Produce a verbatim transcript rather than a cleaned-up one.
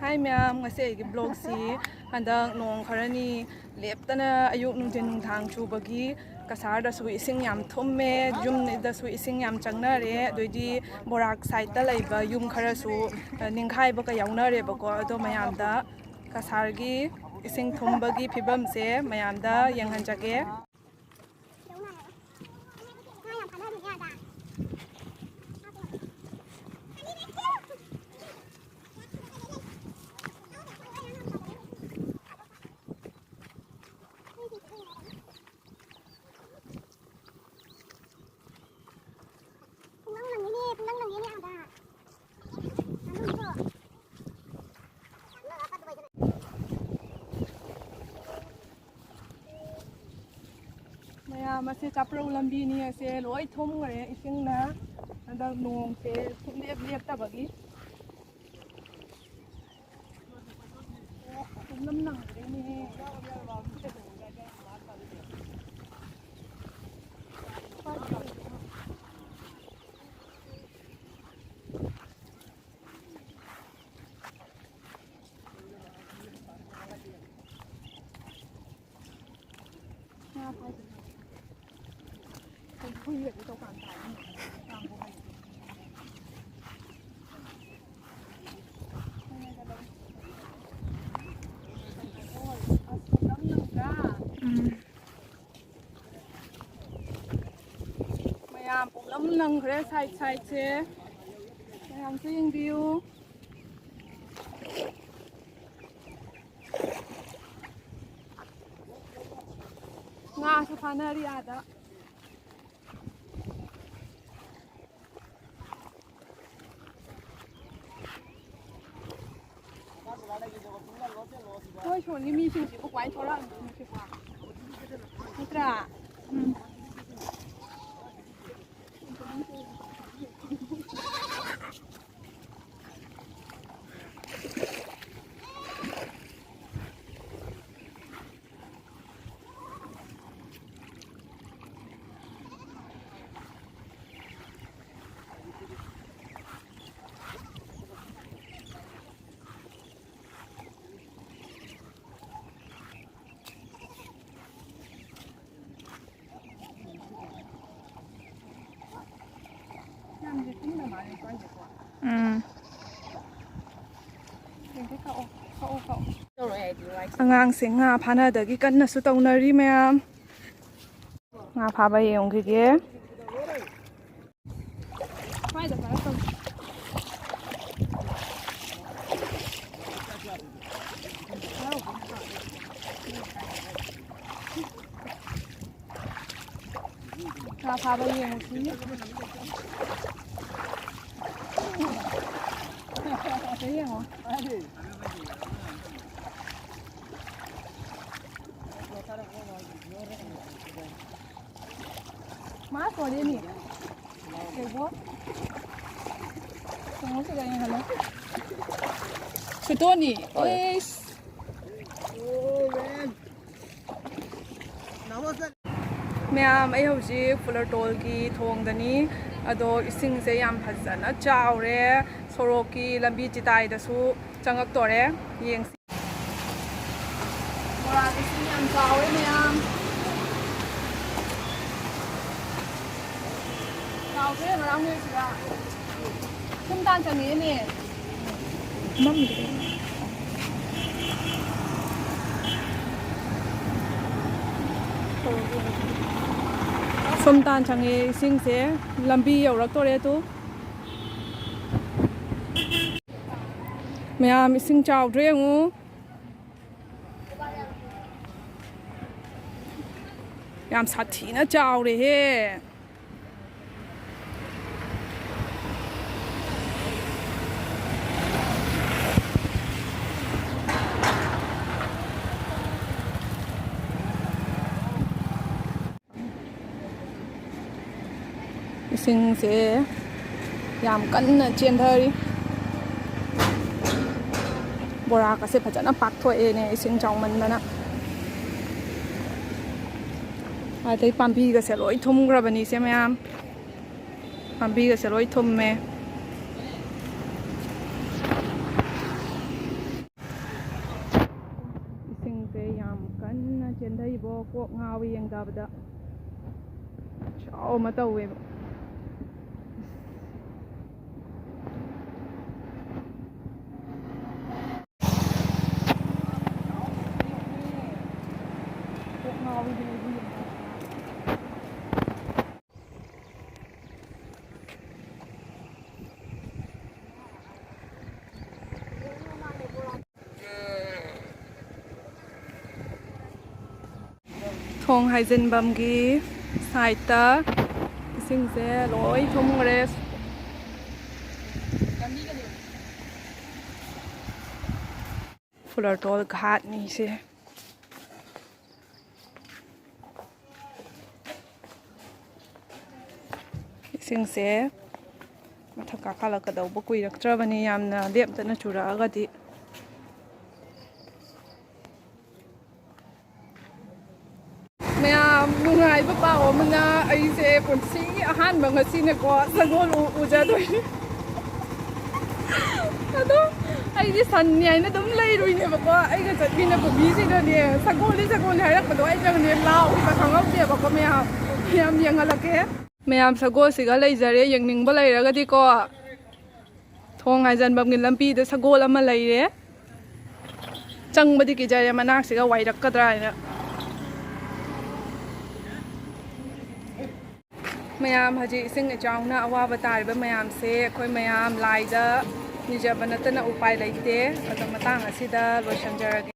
ꯍꯥꯏ ꯃꯌꯥꯝ, ꯉꯁꯤ ꯑꯩꯒꯤ ꯕ꯭ꯂꯣꯒꯁꯤ ꯍꯟꯗꯛ ꯅꯣꯡ ꯈꯔꯅꯤ ꯂꯦꯞꯇꯅ ꯑꯌꯨꯛ, ꯅꯨꯡꯊꯤꯟ, ꯅꯨꯡꯗꯥꯡ ꯆꯨꯕꯒꯤ ꯀꯁꯥꯔꯗꯁꯨ ꯏꯁꯤꯡ ꯌꯥꯝ ꯊꯨꯝꯃꯦ, ꯌꯨꯝꯗꯁꯨ ꯏꯁꯤꯡ ꯌꯥꯝ ꯆꯪꯅꯔꯦ꯫ ꯑꯗꯨꯏꯗꯤ ꯕꯣꯔꯥꯛ ꯁꯥꯏꯠꯇ ꯂꯩꯕ ꯌꯨꯝ ꯈꯔꯁꯨ, ꯑ, ꯅꯤꯡꯈꯥꯏꯕꯒ ꯌꯥꯎꯅꯔꯦꯕꯀꯣ꯫ ꯑꯗꯣ ꯃꯌꯥꯝꯗ ꯀꯁꯥꯔꯒꯤ ꯏꯁꯤꯡ ꯊꯨꯝꯕꯒꯤ ꯐꯤꯕꯝꯁꯦ ꯃꯌꯥꯝꯗ ꯌꯦꯡꯍꯟꯖꯒꯦ꯫ ꯃꯌꯥꯝ ꯑꯁꯦ ꯆꯥꯄ꯭ꯔꯧ ꯂꯝꯕꯤꯅꯤ, ꯑꯁꯦ ꯂꯣꯏ ꯊꯨꯝꯈ꯭ꯔꯦ ꯏꯁꯤꯡꯅ꯫ ꯍꯟꯗꯛ ꯅꯣꯡꯁꯦ ꯁꯨꯡꯂꯦꯞ ꯂꯦꯞꯇꯕꯒꯤ꯫ ꯄꯨꯡꯅꯝ ꯅꯝꯈ꯭ꯔꯦꯅꯦꯍꯦ꯫ ꯎꯝ꯫ ꯃꯌꯥꯝ ꯄꯨꯝꯅꯝ ꯅꯪꯈ꯭ꯔꯦ ꯁꯥꯏꯠ ꯁꯥꯏꯠꯁꯦ꯫ ꯃꯌꯥꯝꯁꯨ ꯌꯦꯡꯕꯤꯌꯨ꯫ ꯉꯥꯁꯨ ꯐꯥꯅꯔꯤ ꯑꯥꯗ꯫ ꯅꯣꯏ ꯁꯣꯝꯒꯤ ꯃꯤꯁꯤꯡꯁꯤꯕꯨ ꯀꯃꯥꯏꯅ ꯊꯣꯔꯛꯑꯝꯗꯣꯏꯅꯣ ꯁꯤꯕꯣ? ꯅꯠꯇ꯭ꯔꯥ? ꯎꯝ꯫ ꯎꯝ꯫ ꯑꯉꯥꯡꯁꯤꯡ ꯉꯥ ꯐꯥꯅꯗꯒꯤ ꯀꯟꯅꯁꯨ ꯇꯧꯅꯔꯤ ꯃꯌꯥꯝ꯫ ꯉꯥ ꯐꯥꯕ ꯌꯦꯡꯈꯤꯒꯦ꯫ ꯉꯥ ꯐꯥꯕ ꯌꯦꯡꯉꯨꯁꯤ꯫ ꯑꯗ ꯌꯦꯡꯉꯣ꯫ ꯃꯥ ꯁꯣꯔꯤꯅꯤ꯫ ꯀꯩꯕꯣ? ꯀꯩꯅꯣ ꯁꯤꯗ ꯌꯦꯡꯍꯜꯂꯣ꯫ ꯁꯨꯇꯣꯅꯤ꯫ ꯍꯣꯏ꯫ ꯑꯦꯁ꯫ ꯃꯌꯥꯝ, ꯑꯩ ꯍꯧꯖꯤꯛ ꯐꯨꯂꯔꯇꯣꯜꯒꯤ ꯊꯣꯡꯗꯅꯤ꯫ ꯑꯗꯣ ꯏꯁꯤꯡꯁꯦ ꯌꯥꯝ ꯐꯖꯅ ꯆꯥꯎꯔꯦ꯫ ꯁꯣꯔꯣꯛꯀꯤ ꯂꯝꯕꯤ ꯆꯤꯇꯥꯏꯗꯁꯨ ꯆꯪꯉꯛꯇꯣꯔꯦ꯫ ꯌꯦꯡꯁꯤ꯫ ꯕꯣꯔꯥꯒꯤꯁꯤ ꯌꯥꯝ ꯆꯥꯎꯋꯦ ꯃꯌꯥꯝ꯫ ꯆꯥꯎꯗ꯭ꯔꯦ ꯉꯔꯥꯡ ꯅꯣꯏꯁꯤꯒ꯫ ꯁꯨꯝ ꯇꯥꯟ ꯆꯪꯉꯛꯑꯦꯅꯦ꯫ ꯁꯣꯝ ꯇꯥꯟ ꯆꯪꯉꯦ ꯏꯁꯤꯡꯁꯦ꯫ ꯂꯝꯕꯤ ꯌꯧꯔꯛꯇꯣꯔꯦ ꯇꯨ꯫ ꯃꯌꯥꯝ, ꯏꯁꯤꯡ ꯆꯥꯎꯗ꯭ꯔꯦ ꯌꯦꯡꯉꯨ꯫ ꯌꯥꯝ ꯁꯥꯊꯤꯅ ꯆꯥꯎꯔꯦꯍꯦ꯫ ꯏꯁꯤꯡꯁꯦ ꯌꯥꯝ ꯀꯟꯅ ꯆꯦꯟꯊꯔꯤ꯫ ꯕꯣꯔꯥꯒꯁꯦ ꯐꯖꯅ ꯄꯥꯛꯊꯣꯛꯑꯦꯅꯦ, ꯏꯁꯤꯡ ꯆꯥꯎꯃꯟꯗꯅ꯫ ꯑꯗꯩ ꯄꯥꯝꯕꯤꯒꯁꯦ ꯂꯣꯏ ꯊꯨꯝꯈ꯭ꯔꯕꯅꯤ ꯏꯆꯦ ꯃꯌꯥꯝ꯫ ꯄꯥꯝꯕꯤꯒꯁꯦ ꯂꯣꯏ ꯊꯨꯝꯃꯦ꯫ ꯏꯁꯤꯡꯁꯦ ꯌꯥꯝ ꯀꯟꯅ ꯆꯦꯟꯊꯩꯕꯣ, ꯀꯣꯛ ꯉꯥꯎꯏ ꯌꯦꯡꯊꯕꯗ꯫ ꯆꯥꯎ ꯑꯃ ꯇꯧꯋꯦꯕ꯫ ꯈꯣꯡ ꯍꯥꯏꯖꯤꯟꯐꯝꯒꯤ ꯁꯥꯏꯠꯇ ꯏꯁꯤꯡꯁꯦ ꯂꯣꯏ ꯊꯨꯝꯈ꯭ꯔꯦ꯫ ꯐꯨꯂꯔꯇꯣꯜ ꯘꯥꯠꯅꯤ ꯁꯦ꯫ ꯏꯁꯤꯡꯁꯦ ꯃꯊꯛ ꯀꯥꯈꯠꯂꯛꯀꯗꯧꯕ ꯀꯨꯏꯔꯛꯇ꯭ꯔꯕꯅꯤ, ꯌꯥꯝꯅ ꯂꯦꯞꯇꯅ ꯆꯨꯔꯛꯑꯒꯗꯤ꯫ ꯃꯌꯥꯝ, ꯅꯨꯡꯉꯥꯏꯕ ꯄꯥꯎ ꯑꯃꯅ, ꯑꯩꯁꯦ ꯄꯨꯟꯁꯤꯒꯤ ꯑꯍꯥꯟꯕ ꯉꯁꯤꯅꯀꯣ ꯁꯒꯣꯜ ꯎ-, ꯎꯖꯗꯣꯏꯅꯤ꯫ ꯑꯗꯣ ꯑꯩꯗꯤ ꯁꯟꯅꯤ ꯍꯥꯏꯅ ꯑꯗꯨꯝ ꯂꯩꯔꯨꯏꯅꯦꯕꯀꯣ꯫ ꯑꯩꯒ ꯆꯠꯃꯤꯟꯅꯕ ꯃꯤꯁꯤꯡꯅꯅꯦ, "ꯁꯒꯣꯜꯅꯤ, ꯁꯒꯣꯜꯅꯤ" ꯍꯥꯏꯔꯛꯄꯗꯣ ꯑꯩꯅꯅꯦ ꯂꯥꯎꯈꯤꯕ ꯈꯪꯍꯧꯗꯦꯕꯀꯣ꯫ ꯃꯌꯥꯝ, ꯃꯌꯥꯝ ꯌꯦꯡꯍꯜꯂꯛꯀꯦ꯫ ꯃꯌꯥꯝ, ꯁꯒꯣꯜꯁꯤꯒ ꯂꯩꯖꯔꯦ, ꯌꯦꯡꯅꯤꯡꯕ ꯂꯩꯔꯒꯗꯤꯀꯣ꯫ ꯊꯣꯡ ꯍꯥꯏꯖꯟꯐꯝꯒꯤ ꯂꯝꯕꯤꯗ ꯁꯒꯣꯜ ꯑꯃ ꯂꯩꯔꯦ꯫ ꯆꯪꯕꯗꯤ ꯀꯤꯖꯔꯦ, ꯃꯅꯥꯛꯁꯤꯒ ꯋꯥꯏꯔꯛꯀꯗ꯭ꯔꯥ ꯍꯥꯏꯅ꯫ ꯃꯌꯥꯝ, ꯍꯧꯖꯤꯛ ꯏꯁꯤꯡ ꯏꯆꯥꯎꯅ ꯑꯋꯥꯕ ꯇꯥꯔꯤꯕ ꯃꯌꯥꯝꯁꯦ ꯑꯩꯈꯣꯏ ꯃꯌꯥꯝ ꯂꯥꯏꯗ ꯅꯤꯖꯕ ꯅꯠꯇꯅ ꯎꯄꯥꯏ ꯂꯩꯇꯦ꯫ ꯑꯗꯣ ꯃꯇꯥꯡ ꯑꯁꯤꯗ ꯂꯣꯏꯁꯤꯟꯖꯔꯒꯦ꯫